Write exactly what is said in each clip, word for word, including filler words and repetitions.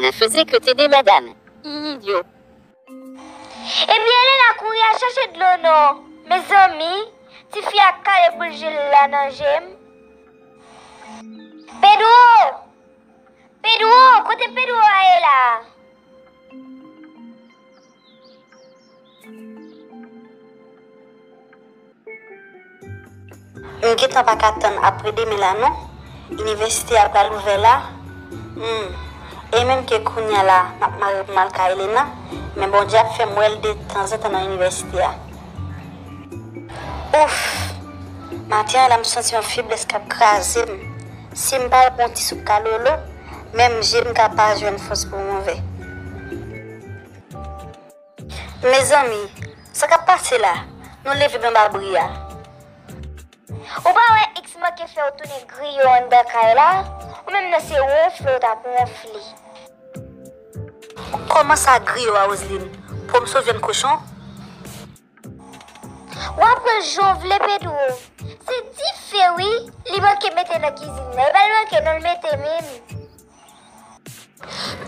Ne faisait que t'aider madame. Idiot. Ebyen, Lela, kouri al chache dlo non. Mezanmi, tifi a kale boul je l la nan je m. Pedro! Pedro! Kote Pedro a ye la? M gentan pa ka tann apre demen la non. Inivèsite a pral ouvè la. Hmm. E menm ke kounye a la, m ap mare pou m al kay Elena, men Bondye ap fè m wè l detanzantan nan inivèsite a. Ouf! Maten an la, m santi yon feblès k ap kraze m. Si m pa pran ti soup kalolo, menm je m ka pa jwenn fòs pou m ouvè. Mezanmi, sa k ap pase la? Nou leve m anba bri a. Ou pa wè X manke fè w tounen griyo anndan kay la? Ou menm nan se wonfle w t ap wonfle. Kòman sa griyo a, Roseline? Pwomso vyann kochon? W ap pran l jan w vle, Pedro. Se dife, wi. Li manke mete nan kizin nan. E pa l manke non, l mete menm.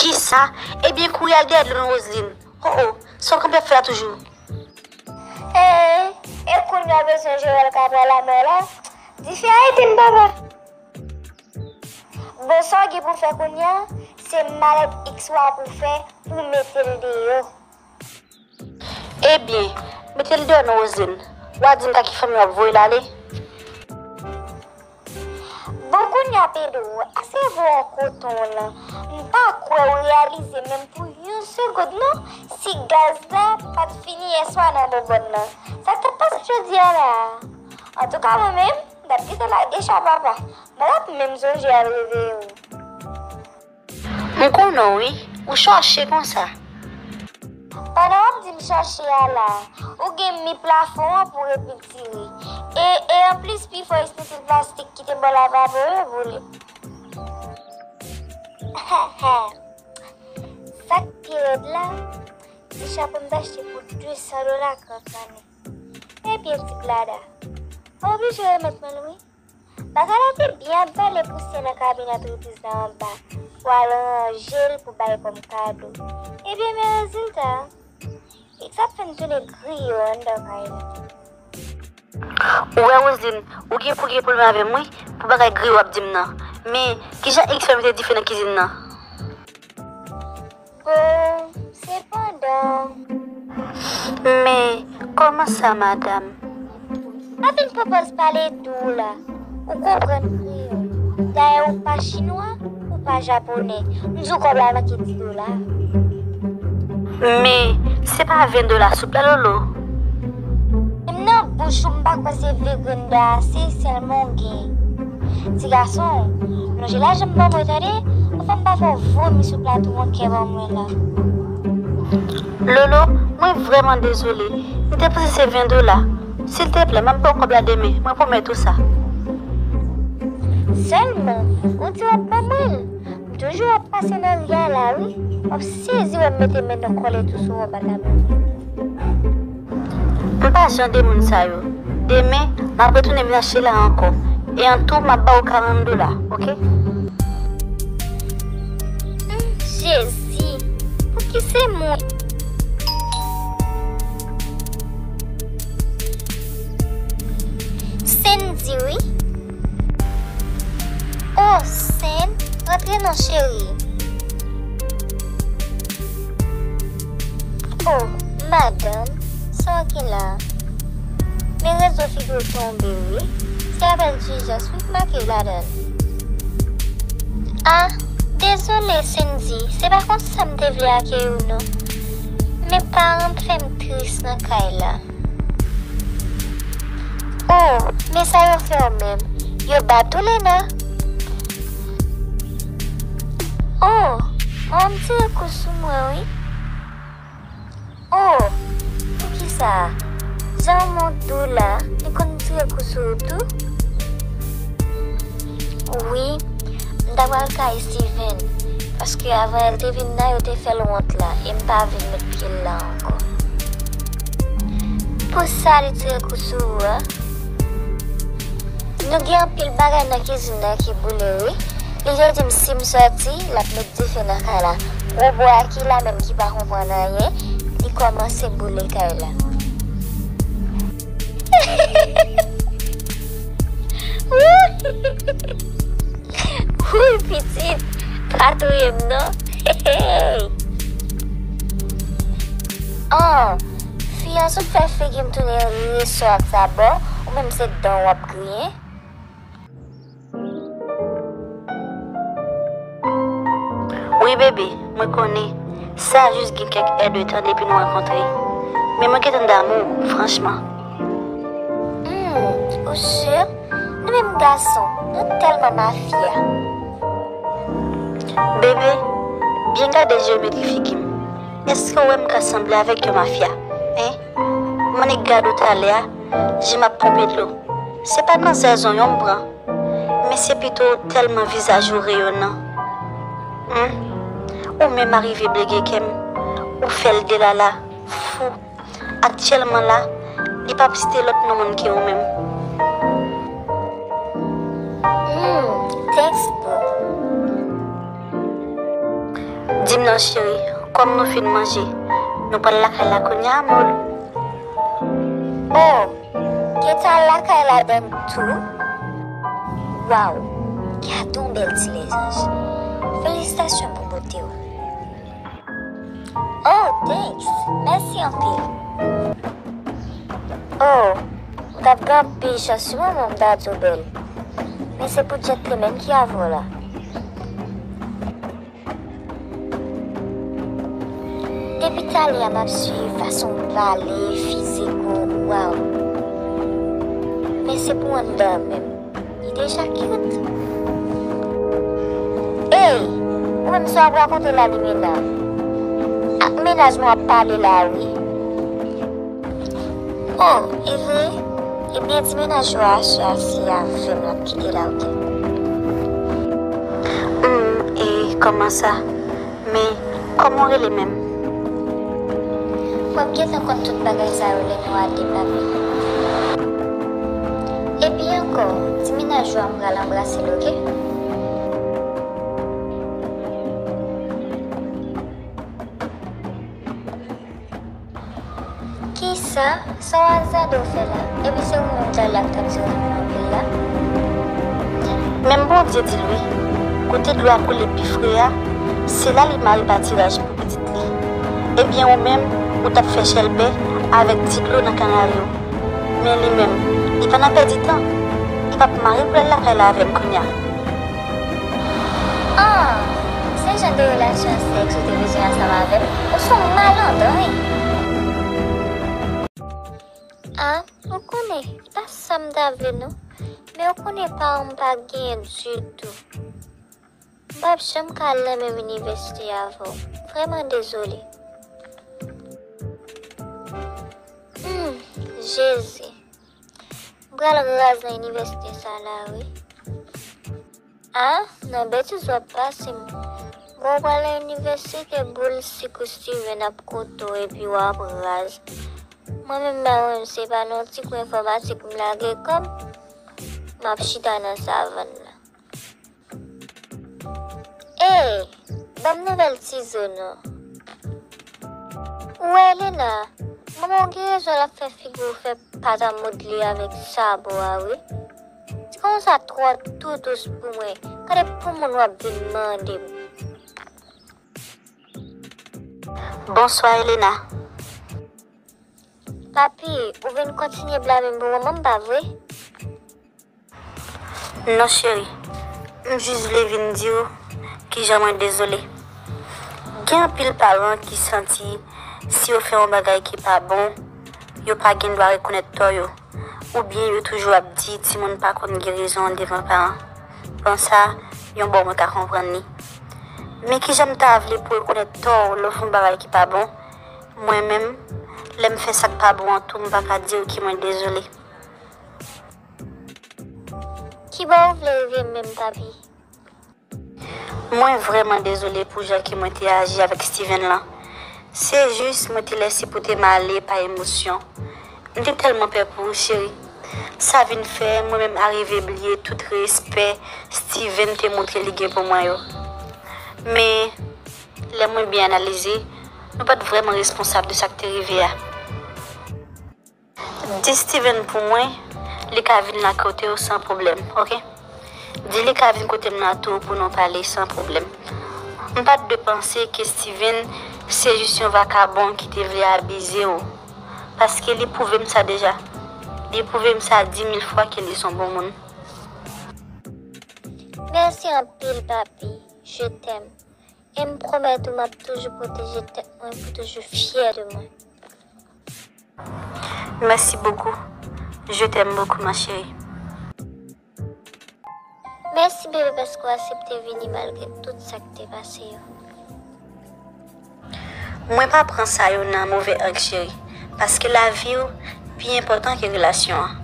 Kisa? Ebyen, kouri al dèyè dlo non, Roseline. Oh, oh, sa w kanpe ap fè la toujou? Ee, e kounye a w bezwen Joel ka pran lamè la? Dife a etenn, papa. Bon, sa w gen pou w fè kounye a, se malèt X ou a pou w fè pou w mete l deyò. Ebyen, mete l deyò non, Roseline. W a di m ka ki fanmi w ap voye l ale? Bon, kounye a, Pedro, ase vwa w koton w lan. M pa kwè w reyalize menm pou yon segond non, si gaz la pa t fini yèswa nan bonbòn nan. Sa k t ap pase jodi a la? Antouka, mwen menm, m t ap gentan lage cha, papa. Mwen t ap menm sonje al reveye w. M konnen w wi, ou chache konsa. Pandan w ap di m chache a la, ou gen mi plafon an pou repentire. E, e anplis, pifò istansil plastik ki te bò lavabo yo boule. Sa k pi rèd la, ti chapo m t achte pou de san dola kankan. Ebyen, ti blada, m oblije remèt mwen l wi. Bagay la te byen ap bale pousyè nan kabin antrepriz la anba pou al ranje l pou bay kòm kado. Ebyen, men rezilta a, X ap fè n tounen griyo anndan kay la. Ou wè, Roseline, ou gen pou gen pwoblèm avè m wi, pou bagay griyo w ap di m nan. Men, kijan X fè mete dife nan kizin nan? Bon, sepandan. Men, kòman sa, madanm? Pa vin pran pòz pale dou la. Ou konprann kreyòl. Dayè, ou pa chinwa, ou pa japonè. M di w kòb la manke di dola. Men, se pa ven dola soup la, Lolo? Menm nan bouch ou, m pa kwè se ven grenn dola, se sèlman w gen. Ti gason, lonje lajan m ban mwen tande, anfè m pa fè w vomi sou plato ankè ban mwen la. Lolo, mwen vrèman dezole. M te panse se ven dola. Silteplè, m ap ba w kòb la demen, mwen pwomèt ou sa. Sèlman, ou di w ap ban mwen l. M toujou ap pase nan ri a la wi. W ap sezi wè m mete men nan kòlèt ou sou wòb a la ban mwen. M pa jan de moun sa yo. Demen, m ap retounen vin achte la ankò. E an tou, m ap ba w karant dola, oke? Hum, Jezi, pouki se mwen? Sandy, wi. Oh, Sen, rantre non, cheri. Oh, madanm, sa w gen la? Men rezo figi w tonbe, wi. Se apèl dijans, wi, k make w ladan l. Ah, dezole, Sandy, se pa konsa m te vle akeyi w, non. Men paran m fè m tris nan kay la. Oh, men sa yo fè w menm? Yo bat ou, Lena? Oh, manman m tire kou sou mwen, wi. Oh, poukisa? Jan w monte dou la, li konn tire kou sou ou tou? Wi, m ta pral kay Steven, paske avan l te vin la, yo te fè l wont la, e m pa vin met pye l la ankò. Pou sa li tire kou sou ou a? Nou gen anpil bagay nan kizin nan ki boule, wi. Li te di m si m sòti, l ap met dife nan kay la. Wobo a ki la menm ki pa konprann anyen, li kòmanse boule kay la. Wouy pitit, pa touye m non. Hey! Oh, fi an sot fè figi m tounen resò ak sa bò, ou menm se dan w ap griyen. Wi bebe, mwen konnen sa jis gen kèk èdtan depi nou rankontre. Men mwen gentan damou w, franchman. Hmm, ou si? Nou menm gason, nou tèlman mafya. Bebe, byen gade jeyometri figi m. Èske w wè m ka sanble avèk yon mafya? Hein? M annik gade w talè a, jan m ap ponpe dlo. Se pa nan sezon yon m pran, men se pito tèlman vizaj ou reyonan. Hmm. Ou menm a rive blege kè m, ou fè l delala, fou. Aktyèlman la, li p ap site lòt non moun ke ou menm. Hmm, thanks boo. Di m non cheri, kòm nou fin manje, nou pral lakay la kounye a, mòl? Oh, Keta lakay ladann tou. Waw, gade yon bèl ti lezanj. Felisitasyon pou bote w. Oh, thanks. Mèsi anpil. Oh, ou t ap gen anpil chans wi manman, m ta di w bèl. Men se pou gentleman ki avè w la. Depi talè a m ap swiv fason w pale, fizik ou, waw. Men se pou anndan an menm. Li deja cute. Ey! Ou menm sa w ap rakonte la Limena? Ak mennaj mwen w ap pale la wi. Oh, e vre? Ebyen, di mennaj ou a aswè a si avè m l ap kite la, oke? Hmm, e kòman sa? Men, kòman w rele menm? W ap gentan konn tout bagay sa yo lè nou ale, papi. Epi ankò, di mennaj ou a m pral anbrase l, oke? Kisa? Sa w azade w fè la? Epi se ou menm talè a k t ap di w renmen anpil la? Menm Bondye di l wi, kote dlo a koule pi fre a, se la li mare patiraj pou pitit li. Ebyen ou menm, ou t ap fè chèlbè avèk ti dlo nan kanari w. Men li menm, li pa nan pèdi tan. Li p ap mare pou l al lakay la avè m kounye a. Ah, se jan de relasyon sèks ou te bezwen ansanm avè m? Ou se yon malandren wi. Ah, ou konnen, e pa sa m ta vle non. Men ou konnen paran m pa genyen ditou. M p ap janm ka al nan menm inivèsite avè w. Vrèman dezole. Hmm, Jezi. M pral raz nan inivèsite sa la wi. Ah, nan betiz w ap pase m. Bon, w pral nan inivèsite boul sik ou Steven ap kote w epi w ap raz. Mwen menm, mwen menm se pa nan ti kou enfòmatik m lage kò m. M ap chita nan savann nan. Ey, ban m nouvèl Tizo non. Ou wè Elena, manman w gen rezon l ap fè figi w fè pat a modle avèk sabo a wi. Ti konsa twò tou dous pou mwen. Gade pou moun w ap vin mande m. Bonswa Elena. Papi, ou vin kontinye blame m pou manman m, pa vre? Non cheri, m jis vle vin di w kijan mwen dezole. Gen anpil paran ki santi si yo fè yon bagay ki pa bon, yo pa gen dwa rekonèt tò yo, oubyen yo toujou ap di timoun pa konn gen rezon devan paran. Bon sa, yon bò mwen ka konprann li. Men kijan m ta vle pou rekonèt tò w lè w fè yon bagay ki pa bon? Mwen menm, lè m fè sa k pa bon an tou, m pa ka di w ke mwen dezole. Kibò ou vle rive menm, papi? Mwen vrèman dezole pou jan ke mwen te aji avèk Steven lan. Se jis mwen te lèse pote m ale pa emosyon. M te tèlman pè pou ou, cheri. Sa vin fè mwen menm arive bliye tout respè Steven te montre li gen pou mwen yo. Men, Lè mwen byen analize, nou pa t vrèman responsab de sa k te rive a. Di Steven pou mwen, li ka vin lakay w san pwoblèm, oke? Di li ka vin kote m nan tou pou nou pale san pwoblèm. M pa t dwe panse ke Steven se jis yon vakabon ki te vle abize w, paske li pwouve m sa deja. Li pwouve m sa di mil fwa ke li se yon bon moun. Mèsi anpil, papi. Je t'aime. E m pwomèt ou m ap toujou pwoteje tèt mwen, pou toujou fyè de mwen. Merci beaucoup. Je t'aime beaucoup, ma chérie. Mèsi, bebe, paske w aksepte vini malgre tout sa k te pase yo. Mwen pa pran sa yo nan move ang, cheri, paske lavi w pi enpòtan ke relasyon an.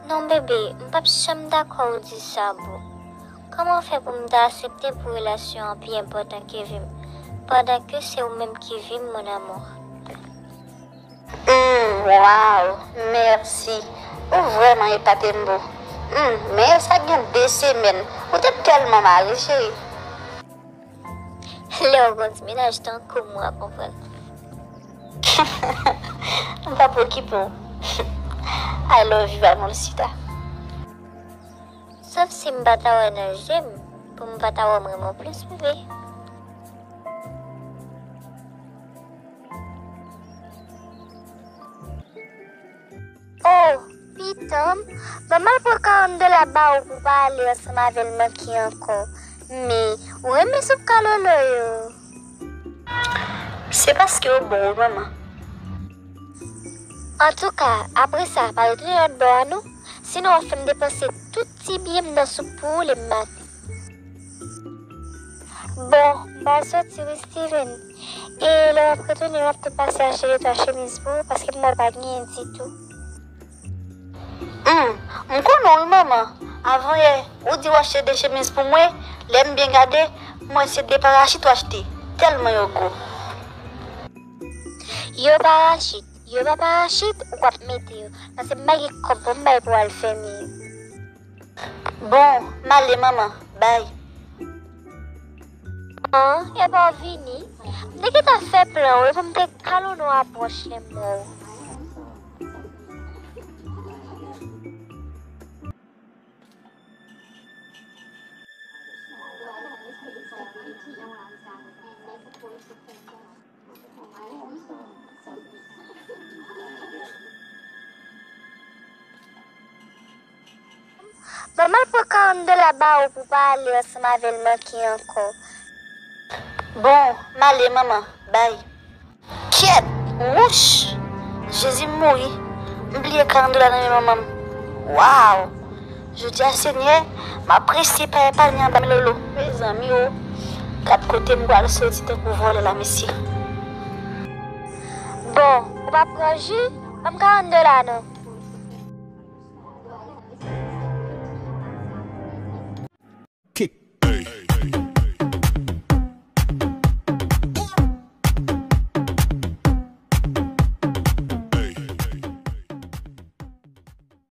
Non, bebe, m p ap janm dakò ou di sa, boo. Kòman fè pou m ta aksepte pou relasyon an pi enpòtan ke vi m, pandan ke se ou menm ki vi m, mon amour? Hmm, waw, mèsi. Ou vrèman epate m, boo. Hmm, men sa gen de semèn. Ou te tèlman mare, cheri. Lè w gon ti mennaj tankou m, w a konprann. M p ap okipe w. I love you, Amorcita. Sòf si m pa ta wè nan je m, pou m pa ta wè m renmen w plis, bebe. Oh, pitanm, ban m al pran karant dola ba ou pou w pa ale ansanm avè l manke ankò. Men, ou renmen soup kalolo yo. Se paske yo bon wi, manman. Antouka, apre sa, pa retounen lòt bò a non, sinon w ap fè m depanse tout ti biyè m nan soup pou ou, lè m maten. Bon, m pral soti wi, Steven. E lè m ap retounen, m ap tou pase achte de twa chemiz pou ou, paske m wè w pa genyen ditou. Hmm, m konnen w wi, manman. Avan yè, ou di w achte de chemiz pou mwen, lè m byen gade, m wè se de parachit w achte, tèlman yo gwo. Yo parachit, yo pa parachit, ou ap mete yo, paske m pa gen kòb pou m bay pou w al fèmen yo. Bon, m ale, manman. Bay. An, epa w vini? M te gentan fè plan wi pou m te kalonnen w a pwòch lè m wè w. Ban m al pran karant dola ba ou pou w pa ale ansanm avè l manke ankò. Bon, m ale, manman. Bay. Kyèt! Wouch! Jezi m mouri! M bliye karant dola nan men manman m. Waw! Jodi a, Senyè, m ap resi pa epanye anba men lolo. Mezanmi o! Gad kote m pral soti tankou vòlè la, mesye. Bon, ou pa pran ji? Ban m karant dola non.